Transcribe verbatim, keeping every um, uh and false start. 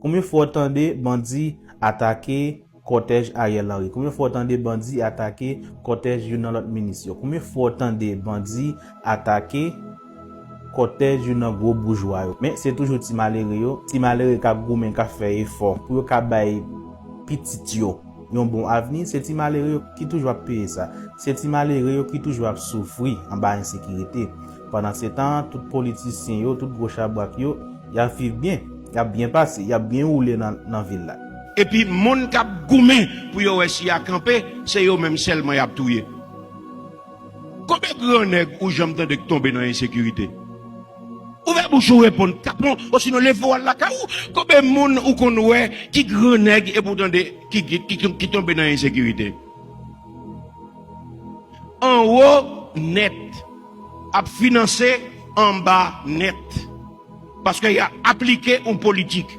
Konbyen fwa w tande bandi atake kòtèj Ariel Henry? Konbyen fwa w tande bandi atake kòtèj youn nan lòt minis yo? Konbyen fwa w tande bandi atake kòtèj youn nan gwo boujwa yo? Men se toujou ti malere yo, ti malere k ap goumen, k ap fè efò pou yo ka bay pitit yo yon bon avni, se ti malere yo ki toujou ap peye sa. Se ti malere yo ki toujou ap soufri anba ensekirite. Pandansetan, tout politisyen yo, tout gwo chabrak yo, y ap viv byen, y ap byen pase, y ap byen woule nan, nan vil la. Epi moun k ap goumen pou yo wè si y a kanpe, se yo menm sèlman y ap touye. Konbyen gran nèg ou janm tande k tonbe nan ensekirite? Ouvè bouch ou reponn, kapon, osinon leve w al lakay ou. Konbyen moun ou konn wè ki gran nèg epi w tande ki, ki, ki, ki tonbe nan ensekirite? Anwo nèt ap finanse anba nèt. Paske y a aplike yon politik.